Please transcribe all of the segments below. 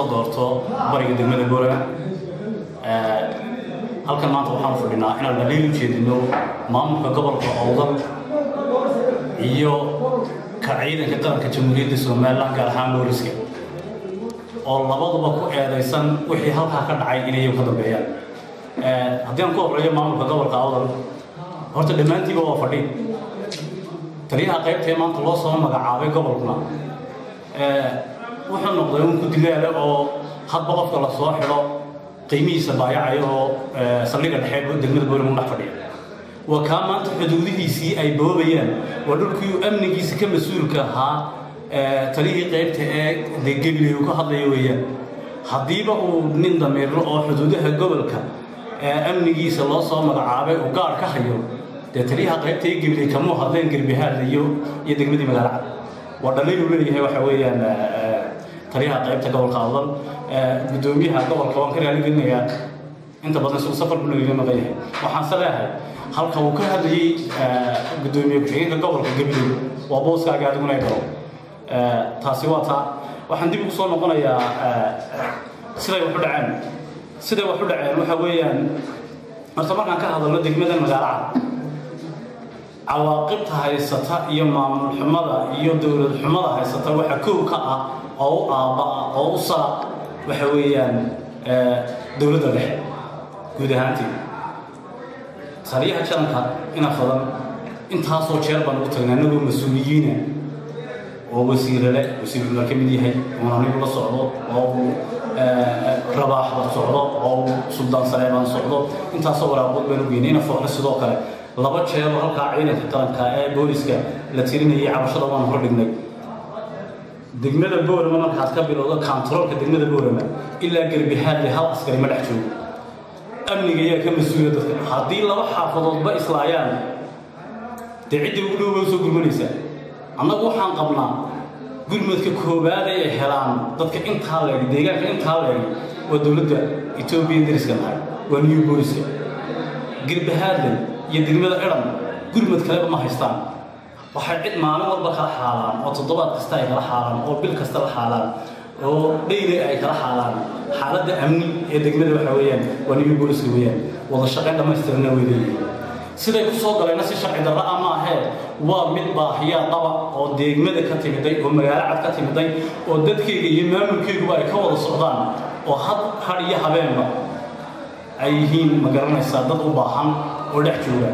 soo doorto bariga degmada Boorama. Halkan maanta waxaan fadhinaa inaan dhaliil u jeedino maamulka gobolka Awdal iyo ka ciidanka qaranka Jamhuuriyadda Somaliland, gaar ahaan booliska, oo labaduba ku eedaysan wixii halkaa ka dhacay inay iyagu ka dambeeyaan. Haddii aan ku horreeyo maamulka gobolka Awdal, horta dhammaantiiba waa fadhi. Taliyaha qaybta ee maanta loo soo magacaabay gobolkuna wuxuu noqday un ku dilaala oo hadba qofka la soo xidho qiimihiisa baayacayo oo saldhigga dhexe degmada Boorama dhex fadhiya. Waa kaa maanta xuduudihiisii ay boobayaan, waa dhulkii uu amnigiisa ka mas-uulka ahaa taliyihii qaybta ee dee Gabiley uu ka hadlayo weeyaan. Haddiiba uu nin damiirlo oo xuduudaha gobolka amnigiisa loo soo magacaabay uu gaar ka hayo, dee taliyaha qaybta ee Gabiley kamuu hadleen Garbihaadle iyo degmadii Magaalo Cad. Waa dhaliil uu leeyahay waxa weeyaan taliyaha qaybta gobolka Awdal. Guddoomiyaha gobolka waan ka raali gelinayaa, inta badan isagu safar buu nagaga maqan yahay. Waxaan se leeyahay, halka uu ka hadlayey guddoomiye ku-xigeenka gobolka Gabiley waa booskaaga adiguna ay galo. Taasi waa taa. Waxaan dib ugu soo noqonayaa siday wax u dhaceen. Siday wax u dhaceen waxa weeyaan, horta markaan ka hadalno degmada Magaalo Cad, cawaaqibta haysata iyo maamul xumada iyo dowlad xumada haysata waxa kow ka ah oo u aabba ah oo u sara waxa weeyaan dowladda dhexe guud ahaantii. Taliyaha jaranka ina fadan intaasoo jeer baan ugu tagnay annagoo mas-uuliyiina oo wasiirale, wasiir cumar ka mid yahay, oon anigu la socdo, oo uu Rabaaxda socdo, oo uu Suldaan Saleebaan socdo. Intaasoo waraaqood baan u geynay. Ina Fooxle sidoo kale laba jeero halkaa ciidanka qaranka ee booliska la tirinayay cabashada waan hor dhignay. Degmada Boorama markaad ka bilowdo kantaroolka degmada Boorama ilaa Garbihaadle hal askari ma dhex joogo. Amniga ayaa ka mas-uula dadka. Haddii laba xaafadoodba islaayaan, dee ciddii ugu dhow bay usoo gurmanaysaa. Annagu waxaan qabnaa gurmadka koowaad ay helaan dadka intaa leeg, deegaanka intaa leeg, waa dowladda Etoobiya dariska nahay, waa new booliska. Garbahaadle iyo degmada Idhan gurmad kaleba ma haystaan. Waxay cid maalin walba kala xaalaan oo toddobaad kasta ay kala xaalaan oo bil kasta la xaalaan oo dhayli ay kala xaalaan xaaladda amni ee degmada waxa weeyaan waa new booliska weeyaan. Wada shaqayn dhammaystirna way leeyihiin. Siday ku soo galayna si sharci darro ah ma ahee, waa mid baahiyaa qaba oo degmada ka timiday oo Magaalo Cad ka timiday oo dadkayga iyo maamulkayguba ay ka wada socdaan oo had har iyo habeenba ay yihiin, ma garanaysaa, dad u baahan oo dhex jooga.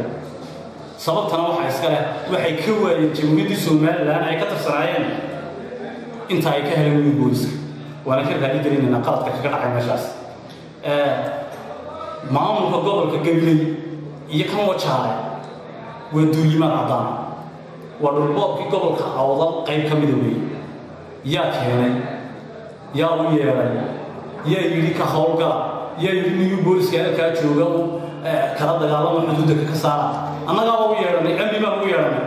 Sababtana waxaa iska leh waxay ka waayeen Jamhuuriyaddii Somaliland ay ka tirsanaayeen inta ay ka heleen wiil booliska. Waana ka raali gelinaynaa qaladka kaga dhacay meeshaas maamulka gobolka Gabiley iyo kan Wajaale. Waa duulimaad caddaana, waa dhulboobkii gobolka Awdal qayb ka mida weeye. Yaa keenay? Yaa u yeedhay? Yaa yidhi ka howlgala? Yaa yidhi niyu booliska halkaa jooga u kala dagaalamo, xuduudda ka saara? Annagaa ugu yeedhanay, amni baan ugu yeedhanay.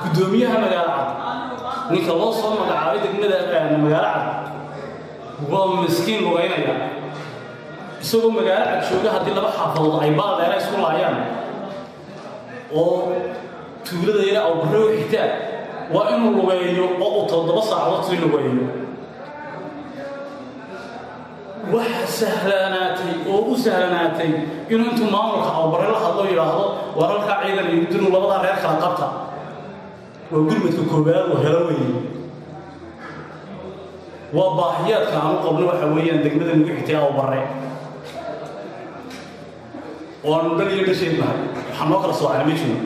Guddoomiyaha Magaalo Cad, ninka loo soo magacaabay degmada Magaalo Cad, waa miskiin lugaynaya isagoo Magaalo Cad jooga. Haddii laba xaafadood ay baal dheera isku laayaan oo tuulada yare Awbarre u xigtaa, waa inuu lugeeyo oo uu 7 saacadood sii lugeeyo. Waxa sahlanaatay oo u sahlanaatay inuu intuu maamulka Awbarre la hadlo yidhaahdo, war halkaa ciidan iyo dinu labadaa reer kala qabta. Waa gurmadka koowaad oo helo weeye. Waa baahiyaadka aan u qabno waxa weeyaan degmada nagu xigtay Awbarre oo aanu dhal iyo dhasheed nahay. Waxaa noo kala soocana ma jiro.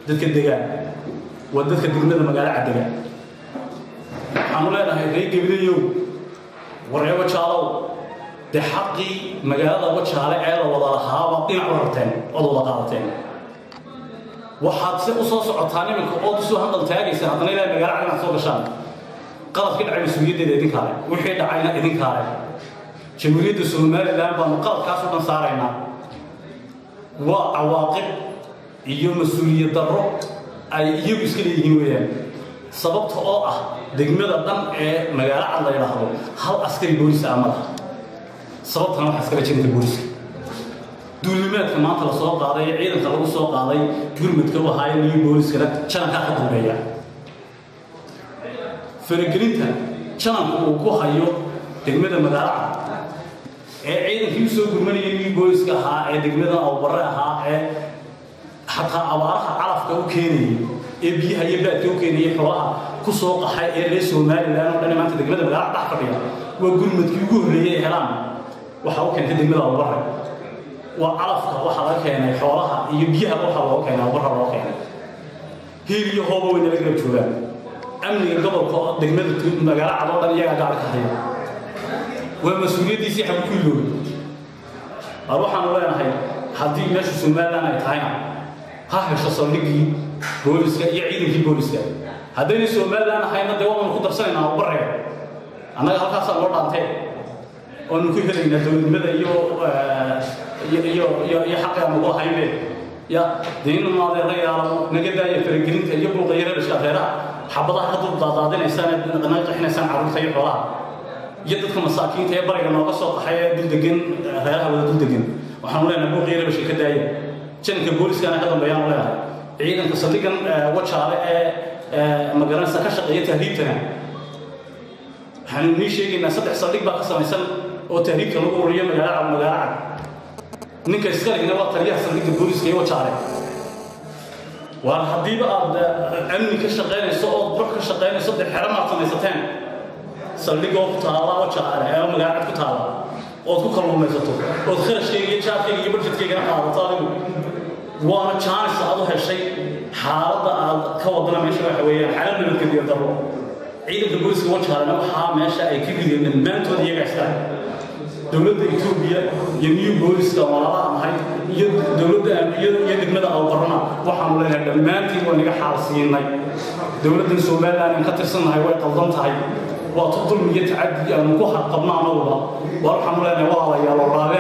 Dadka degaan waa dadka degmada Magaalo Caddega. Waxaanu leenahay reer Gabileyow, waree Wajaalow, dee xaqii magaalada Wajaale ee la wada lahaaba dhinac u rarteen ood wada qaadateen. Waxaad se u soo socotaan iminka ood usoo hanqal taagaysaan haddana ilaa Magaalo Cad inaad soo gashaan. Qaladkii dhacay mas-uuliyaddeeda idinkaa leh, wixii dhacayna idinkaa leh. Jamhuuriyadda Somaliland baanu qaladkaas u dhan saaraynaa. Waa cawaaqib iyo mas-uuliyad darro ay iyagu iska leeyihiin weeyaan, sababta oo ah degmada dhan ee Magaalo Cad la yidhaahdo hal askari boolis ah ma laha. Sababtana waxaa iskala jirinta booliska. Duulimaadka maanta la soo qaaday ee ciidanka lagu soo qaaday gurmadka u ahaayeen new booliskana janankaa ka dambeeya. Faragelinta jananku uu ku hayo Degmada Magaalada ee ciidankii usoo gurmanayay new booliska ahaa ee degmada Awbarre ahaa ee xataa abaaraha calafka u keenayay ee biyaha iyo baadka u keenayay xoolaha ku soo qaxay ee reer Somaliland oo dhan maanta degmada Magaalada dhex fadhiya, waa gurmadkii ugu horreeyay ee helaan waxa u keentay degmada Awbarre. Waa calafka waxaa laga keenay xoolaha iyo biyaha, waxaa loo keenay Awbarre loo keenay. Hiil iyo hooba way nala garab joogaan. Amniga gobolka degmada Magaalo Cad oo dhan iyagaa gaar ka haya, waa mas-uuliyaddiisii xagu ku iloobay. War waxaanu leenahay haddii meesha Somaliland ay tahayna ha hesho saldhiggii booliska iyo ciidankii booliska, haddayna Somaliland ahayna dee waanu ku darsanaynaa Awbarrega. Annaga halkaasaa noo dhaantee oonu ku helaynaa dowladnimada iyo xaqi aanu ku lahaynbe. Ya dee in adeerayaalo naga daaya faragelinta iyo buuqa iyo rabashka reeraha xabadaha ka dul daadaadinaysaan, naga qaxinaysaan carruurta iyo xoolaha iyo dadka masaakiinta ee bariga nooga soo qaxay ee dul degan, reeraha wada dul degan. Waxaanu leenahay buuqa iyo rabashka ka daaya. Janka booliskana ka dambeeyaanu leenahay. Ciidanka saldhigan Wajaale ee magaranaysa ka shaqeeya tahriibtana waxaanu nii sheegaynaa 3 saldhig baa ka samaysan oo tahriibka lagu ururiyo magaalo Cad. Magaalo Cad ninka iska lehina waa taliyaha saldhigga booliska ee Wajaale. Waar haddiiba aad amni ka shaqaynayso ood bux ka shaqaynayso, dee xero maad samaysateen saldhigoo ku taala Wajaale ee Magaalo Cad ku taala ood ku kalluumaysato ood kharashkayga iyo jaadkayga iyo budgetkaygana qaadato adigu? Waana jaanis aad u heshay. Xaaladda aad ka wadana meesha waxa weeyaan xaalad nabadgeliyo darro. Ciidanka booliska Wajaalena waxaa meesha ay ka gudeen dhammaantood iyaga iskale. Dowladda Etoobiya iyo new booliska walaalaha nahay iyo dowladda iyo degmada Awbarrana waxaanu leenahay dhammaantiin waa naga xaal siinay. Dowladdan Somaliland aan ka tirsannahay way qaldan tahay, waa tu dulmi iyo tacaddi aanu ku harqabno annaguba. Waa waxaanu leenahay walaalayaal oo raalli